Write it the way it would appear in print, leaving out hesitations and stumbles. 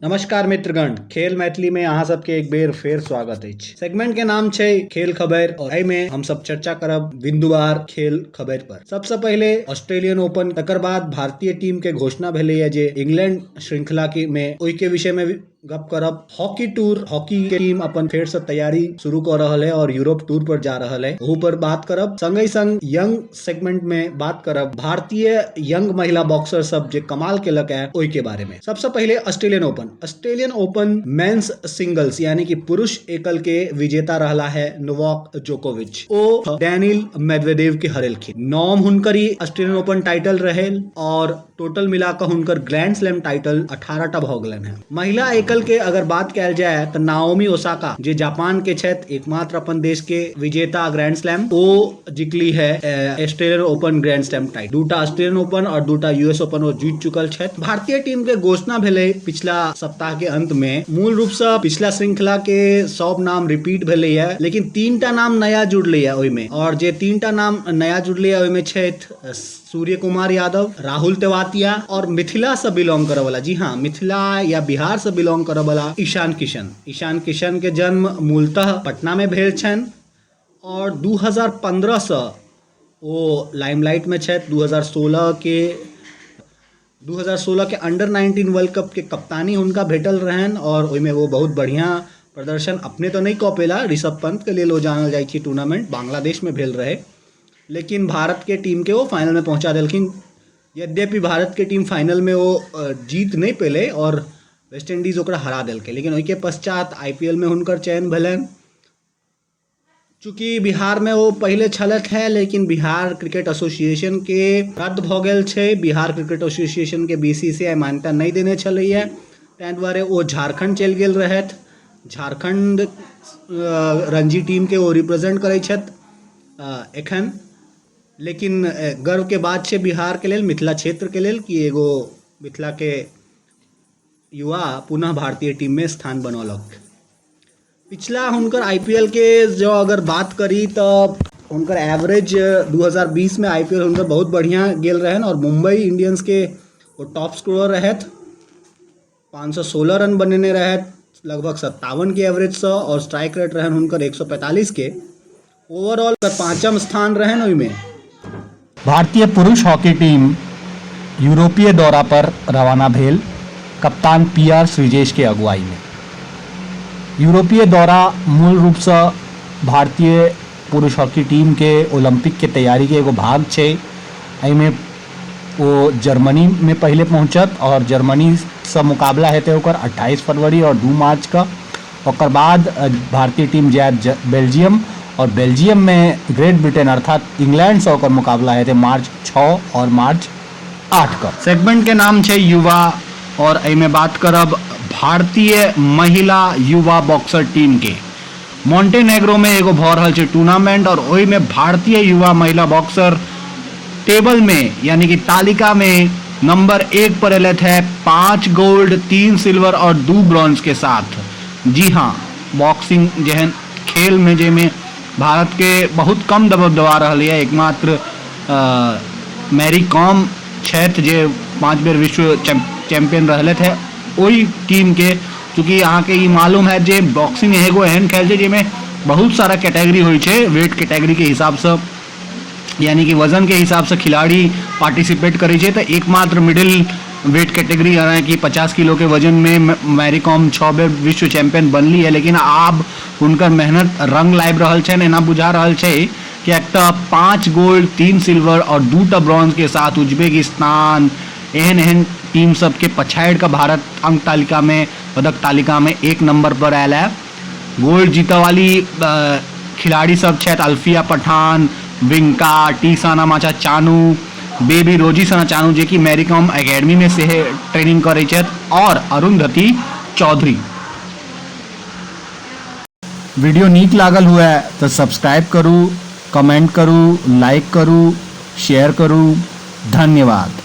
नमस्कार मित्रगण, खेल मैथिली में अहाँ सबके एक बेर फेर स्वागत अछि। सेगमेंट के नाम छै खेल खबर और एहि में हम सब चर्चा करब बिंदुवार खेल खबर पर। सबसे पहिले ऑस्ट्रेलियन ओपन, तकर बाद भारतीय टीम के घोषणा भेलैया जे इंग्लैंड श्रृंखला के में, ओहि के विषय में गप करब। हॉकी टूर, हॉकी के टीम अपन फेर से तैयारी शुरू कर रहल है और यूरोप टूर पर जा रहल है, ओहू पर बात करब। संगहि संग यंग सेगमेंट में बात करब भारतीय यंग महिला बॉक्सर सब जे कमाल केलक है ओहि के बारे में। सबसे पहले Australian Open. Australian Open men's singles यानी कि पुरुष एकल के विजेता रहला है नोवाक जोकोविच। ओ डैनिल मेदवेदेव के हरेलखिन। नौम हुनकर ही ऑस्ट्रेलियन ओपन टाइटल रहे और टोटल मिलाकर हुनकर ग्रैंड स्लैम टाइटल 18 टा भऽ गेलनि हैं। महिला एकल के अगर बात कयल जाय तऽ नाओमी ओसाका जे जापान के छथि, एकमात्र अपन देश के विजेता ग्रैंड स्लैम, ओ जीतली है Australian open grand slam title. दूटा ऑस्ट्रेलियन ओपन और दूटा यूएस ओपन ओ जीत चुकल छथि। भारतीय टीम के घोषणा भेलै पिछला सप्ताह के अंत में। मूल रूप से पिछला श्रृंखला के सब नाम रिपीट भेलै है, लेकिन तीनटा नाम नया जुड़लै है ओहिमे, और जे तीनटा नाम नया जुड़लै है ओहिमे छथि सूर्य कुमार यादव, राहुल तेवातिया और मिथिला से बिलोंग करे वाला, जी हाँ मिथिला या बिहार से बिलोंग करे वाला ईशान किशन। ईशान किशन के जन्म मूलतः पटना में भेल छनि और 2015 से ओ लाइमलाइट में छथि। 2016 के अंडर 19 वर्ल्ड कप के कप्तानी हुनका भेटल रहनि और ओहिमे ओ बहुत बढ़िया प्रदर्शन अपने तऽ नहि कऽ पेला, ऋषभ पंत के लेल ओ जानल जाइ छै। टूर्नामेंट बांग्लादेश में भेल रहै, लेकिन भारत के टीम के ओ फाइनल में पहुंचा देलखिन। यद्यपि भारत के टीम फाइनल में ओ जीत नहि पेलै और वेस्ट इंडीज ओकरा हरा देलकै, लेकिन ओहिके पश्चात आईपीएल में हुनकर चयन भेलनि। चूँकि बिहार में ओ पहिले छलथि है, लेकिन बिहार क्रिकेट एसोसिएशन के रद्द भऽ गेल छै। बिहार क्रिकेट एसोसिएशन के बीसीसीआई मान्यता नहि देने छलैया, ताहि दुआरे ओ झारखण्ड चलि गेल रहथि। झारखण्ड रणजी टीमके ओ रिप्रेजेंट करै छथि एखन। लेकिन गर्वके बात छै बिहारके लेल, मिथिला क्षेत्रके लेल कि एगो मिथिलाके युवा पुनः भारतीय टीममे स्थान बनौलक। पिछला हुनकर आईपीएल के जो अगर बात करी तऽ हुनकर एवरेज 2020 में आईपीएल हुनकर बहुत बढ़िया गेल रहनि और मुंबई इंडियंस के ओ टॉप स्कोरर रहथि। 516 रन बनेने रहथि लगभग 57 के एवरेजसँ और स्ट्राइक रेट रहनि हुनकर 145 के। ओवरऑल पाँचम स्थान रहनि ओहिमे। भारतीय पुरुष हॉकी टीम यूरोपीय दौरा पर रवाना भेल कप्तान पी आर श्रीजेश के अगुवाई में। यूरोपीय दौरा मूल रूप से भारतीय पुरुष हॉकी टीम के ओलंपिक के तैयारी के एगो भाग छै। एहिमे ओ जर्मनी में पहिले पहुंचत और जर्मनी से मुकाबला हेतै ओकर 28 फरवरी और 2 मार्च का। ओकर बाद भारतीय टीम जायत बेल्जियम और बेल्जियम में ग्रेट ब्रिटेन अर्थात इंग्लैंड से ओकर मुकाबला हेतै मार्च 6 और मार्च 8 का। सेगमेंट के नाम छै युवा और एहिमे बात करब भारतीय महिला युवा बॉक्सर टीम के। मोंटेनेग्रो में एगो भऽ रहल छै टूर्नामेंट और ओहिमे भारतीय युवा महिला बॉक्सर टेबल में यानी कि तालिका में नंबर 1 पर एलथि है 5 गोल्ड, 3 सिल्वर और 2 ब्रॉन्ज के साथ। जी हाँ, बॉक्सिंग जेहन खेल में जाहिमे भारत के बहुत कम दबदबा रहल यऽ, एकमात्र मैरी कॉम छथि जे 5 बेर विश्व चैंपियन रहलथि है। ओहि टीम के चूँकि अहाँके ई मालूम है जे बॉक्सिंग एगो एहन खेल छै जाहिमे बहुत सारा कैटेगरी होइ छै, वेट कैटेगरी के हिसाबसँ यानी कि वजन के हिसाबसँ खिलाड़ी पार्टिसिपेट करै छै। तऽ एकमात्र मिडिल वेट कैटेगरी यानी कि 50 किलो के वजन में मैरी कॉम 6 बेर विश्व चैंपियन बनली है, लेकिन आब हुनकर मेहनत रंग लाबि रहल छनि एना बुझा रहल छै, किएक तऽ 5 गोल्ड, 3 सिल्वर और 2 ब्रॉन्ज के साथ उज्बेकिस्तान एहन एहन टीम सबके पछाड़ि कऽ भारत अंक तालिका में, पदक तालिका में 1 नंबर पर आयल है। गोल्ड जीतऽ वाली खिलाड़ी सब छथि अल्फिया पठान, विंका, टी साना माचा चानू, बेबी रोजी साना चानू जे कि मैरी कॉम एकेडमी में से ट्रेनिंग करै छथि और अरुंधति चौधरी। वीडियो नीक लागल हुए तऽ सब्सक्राइब करू, कमेंट करू, लाइक करू, शेयर करू। धन्यवाद।